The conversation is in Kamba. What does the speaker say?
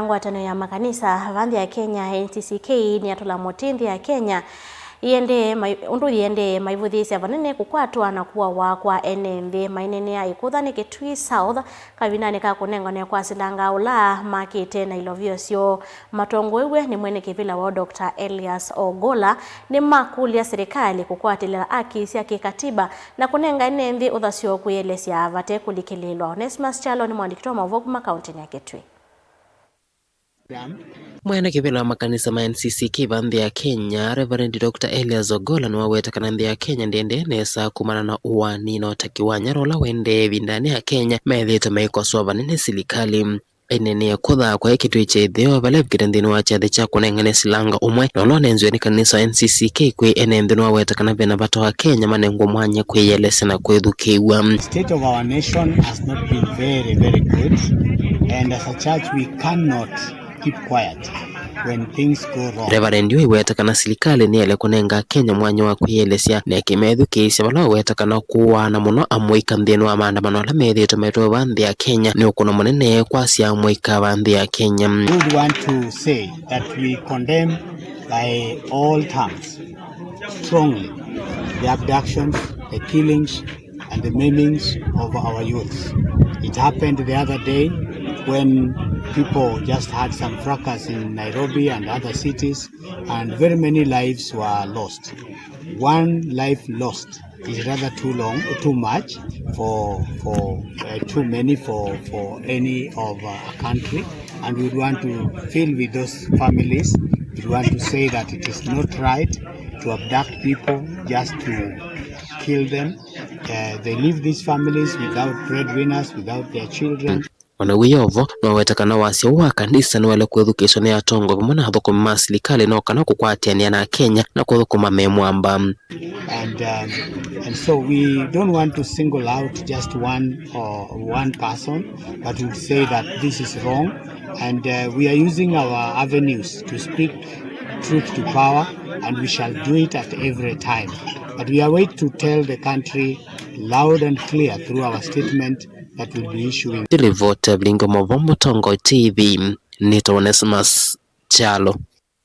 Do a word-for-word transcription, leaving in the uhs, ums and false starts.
Ngwatanĩo ya makanisa va nthĩ ya Kenya, N C C K, nĩyatũla mũtĩ nthĩ ya Kenya iendee mai-, ũndũ iendee maivũthĩĩsya vanene kũkwatwa na kũawa kwa ene nthĩ maineenea ĩkũtha nĩ Kitui South kavindanĩ ka kũnenganwe kwa silanga ũla makĩte na ilovio syoo. Matongoew'e nĩ mwene kĩvĩla woo, Doctor Elias Ogola, nĩmakũlya silikalĩ kũkwatĩlĩla aki sya kĩkatiba na kũnenga ene nthĩ ũthasyo kwĩelesya vate kũlikĩlĩĩlwa. Onesmus Kyalo nĩ mũandĩki wa maũvoo kuma kaũntĩnĩ ya Kitui. Mwene kĩvĩla wa makanisa ma N C C K va nthĩ ya Kenya, Reverend Doctor Elias Ogola, nĩwaweta kana nthĩ ya Kenya ndĩendee nesa kumana na ũaani na ũtaki wa nyaro ũla ũendee ĩvindanĩ ya Kenya methĩĩtwe maikosoa vanene silikalĩ. Ĩneenea kũthaa kwa Kitui kya ĩtheo vala ĩvikĩte nthĩnĩ wa kyathĩ kya kũnengane silanga ũmwe na ũla ũnenziwe nĩ kanisa wa N C C K kwĩ ene nthĩ. Nĩwaweta kana vena vata wa Kenya manengwe mwanya kwĩyelesya na kwĩthukĩĩw'a. State of our nation has not been very, very good, and as a church we cannot keep quiet when things go wrong. Reverend ũyũ aiweta kana silikalĩ nĩyaĩle kũnenga Akenya mwanya wa kwĩyelesya na ĩkĩmethukĩĩsya vala waweta kana kũaana mũno amũika nthĩnĩ wa maandamano ala methĩĩtwe maitwawa nthĩ ya Kenya nĩ ũkũno mũnene kwasya amũika va nthĩ ya Kenya. We would want to say that we condemn by all terms strongly the abductions, the killings, and the maimings of our youths. It happened the other day when people just had some fracas in Nairobi and other cities, and very many lives were lost. One life lost is rather too long, too much for, for, uh, too many for, for any of, uh, a country, and we would want to feel with those families. We would want to say that it is not right to abduct people just to kill them. Uh, they leave these families without breadwinners, without their children. Ona wĩ o vo, nĩwaweta kana wasya ũũ wa kanisa nĩwaĩle kwĩthukĩĩswa nĩ atongoi vamwe na athũkũmi ma silikalĩ no kana kũkwatĩanĩa na Akenya na kũthũkũma me mwamba. And, um, and so we don't want to single out just one or one person, but we say that this is wrong, and, uh, we are using our avenues to speak truth to power, and we shall do it at every time. But we are waiting to tell the country loud and clear through our statement that we'll be issuing. Ripoti ya Vilingi wa Maũvoo Mũtongoi T V, nĩtawa Onesmus Kyalo.